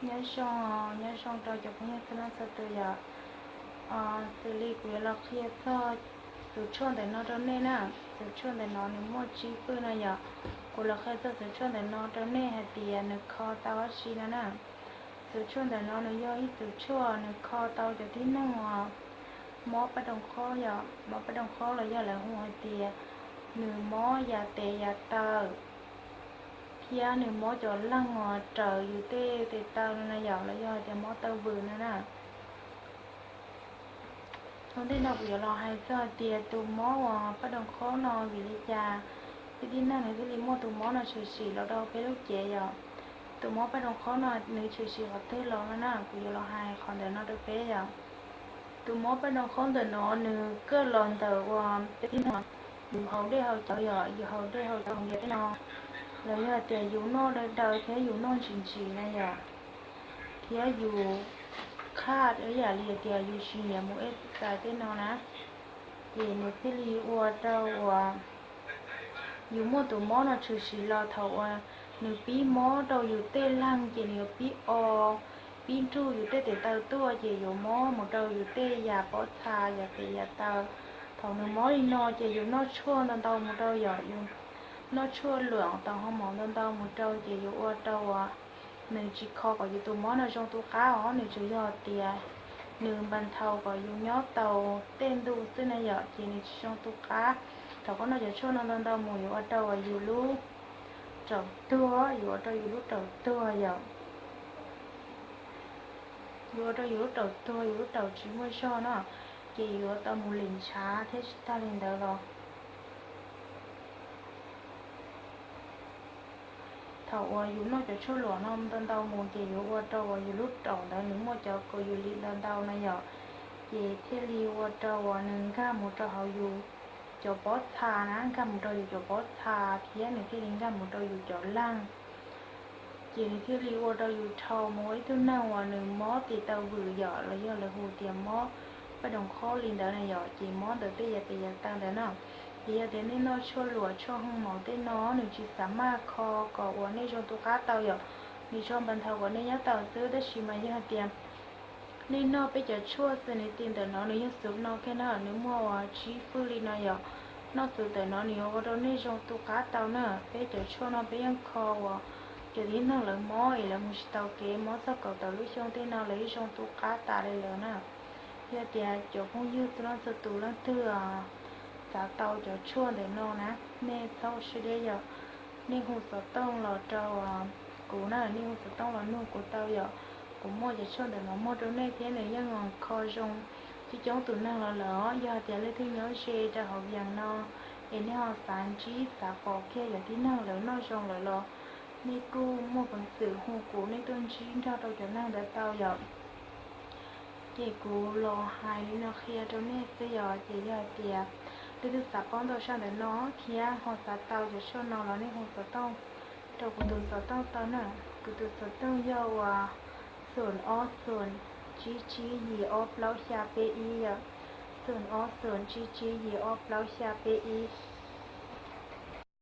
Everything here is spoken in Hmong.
Nyob zoo, nyob zoo rau cov phooj ywg txhua leej txhua tus yom. Xws li kuv yuav los qhia txog tus tshuaj ntawm no rau nej na. Tus tshuaj ntawm no nws muaj tsib fwj no yom. Kuv los qhia txog tus tshuaj ntawm no rau nej hais tias nws kho tau dab tsi no na. Tus tshuaj ntawm no nws yog ib tus tshuaj nws kho tau cov tib neeg uas mob paj doog qhob yom, mob paj doog qhob los yog lawv hu hais tias nws mob yas tes yas taw, thiab nws mob cov leeg uas raws yus tej tes taw no na yom, los yog hais tias mob taw vwm no na. Ua ntej no kuv yuav los hais txog hais tias tus mob uas paj doog qhob no vim li cas peb tib neeg nws thiaj li muaj tus mob no tshwm sim los rau peb lub cev yom. Tus mob paj doog qhob no nws tshwm sim qhov twg los no na, kuv yuav los hais qhov ntawm no rau peb yom. Tus mob paj doog qhob ntawm no nws kawj los ntawm uas peb tib neeg yus haus dej haus cawv yom, yus haus dej haus cawv npias tej no, los yog tias yus noj daws daws thiab yus noj ntsim ntsim na yom, thiab yus qhaj ib yam li tias yus tsis nyiam mus exercise tej no na, ces nws thiaj li ua rau uas yus muaj tus mob no tshwm sim los thaum uas nws pib mob rau yus tej leeg ces nws yuav pib o, pib nrug yus tej tes taw tuaj ces yuav mob mus rau yus tej yas pob txha yas tes yas taw. Thaum nws mob li no ces yus noj tshuaj ntau ntau mus rau yom, yus noj tshuaj luam tau ho maum ntau ntau mus rau ces yuav ua rau uas nws tsis kho kom yus tus mob no zoo tu qab os, nws tsuas yog tias nws npas nthau kom yus nyob tau tej ntu xwb na yom, ces nws tsis zoo tu qab. Thaum koj noj cov tshuaj no ntau ntau mus yuav ua rau uas yus lub raum tuag, yuav ua rau yus lub raum tuag yom. Yuav ua rau yus lub raum tuag, yus lub raum tsis muaj zog no, ces yuav tau mus lim ntshav thiab tsis tag li ntawd los thaum uas yus noj cov tshuaj luam no ntau ntau mus ces yuav ua rau uas yus lub raum ntawd nws muaj cov kaus yus lim ntau ntau na yom, ces thiaj li ua rau uas nws nkag mus rau hauv yus cov pob txha na, nkag mus rau yus cov pob txha thiab nws thiaj li nkag mus rau yus cov leeg. Ces nws thiaj li ua rau yus dhau mus ua ib tug neeg uas nws mob tes taw vwm yom, los yog lawv hu tias mob paj doog qhob li ntawd na yom, ces mob ntawm tej yas tes yas taw ntawd na. Ces yog tias nej noj tshuaj luam tshuaj hoo maum tej no nws tsis xav maj kho kom uas nej zoo tu qab tau yom, nws tsuas npas nthau kom nej nyob tau xwb, tab sis mas yog hais tias nej noj peb cov tshuaj xws nws ti ntawm no nws yog xub no kiag na, nws muaj uas tsib fwj li no yom. Noj xub ntawm no nws yuav ua rau nej zoo tu qab tau na. Peb cov tshuaj no peb yeej kho uas cov tib neeg lawv mob es lawv mus tsis tau kev, mob txog kaum tawm lub xyoo tej no lawv yeej zoo tu qab tas li lawm na. Yog tias cov phooj ywg txhua leej txhua tus leej twg xav tau cov tshuaj ntawm no na, nej txhob ua siab deb yom, nej hu xov tooj los rau kuv na, nej hu xov tooj los nug kuv tau yom. Kuv muaj cov tshuaj ntawm no muag rau nej thiab nws yeej kho zoo coob coob tus neeg los lawm os. Yog hais tias leej twg nyob ze rau hauv Vias no es nej ho xav ntsib xav pom kiag yog tib neeg lawv noj zoo lawm los nej kuj muaj peev xwm hu kuv, nej tuaj ntsib nrog rau cov neeg ntawd tau yom. Ces kuv los hais li no qhia rau nej xwb yom. Ces yog hais tias leej twg xav paub ntau zaj ntawm no thiab ho xav tau cov tshuaj no los nej hu xov tooj rau kuv tus xov tooj tau na. Kuv tus xov tooj yog uas xoom ob xoom tsib tsib yim ob plaub xya peb ib yom, xoom ob xoom tsib tsib yim ob plaub xya peb ib.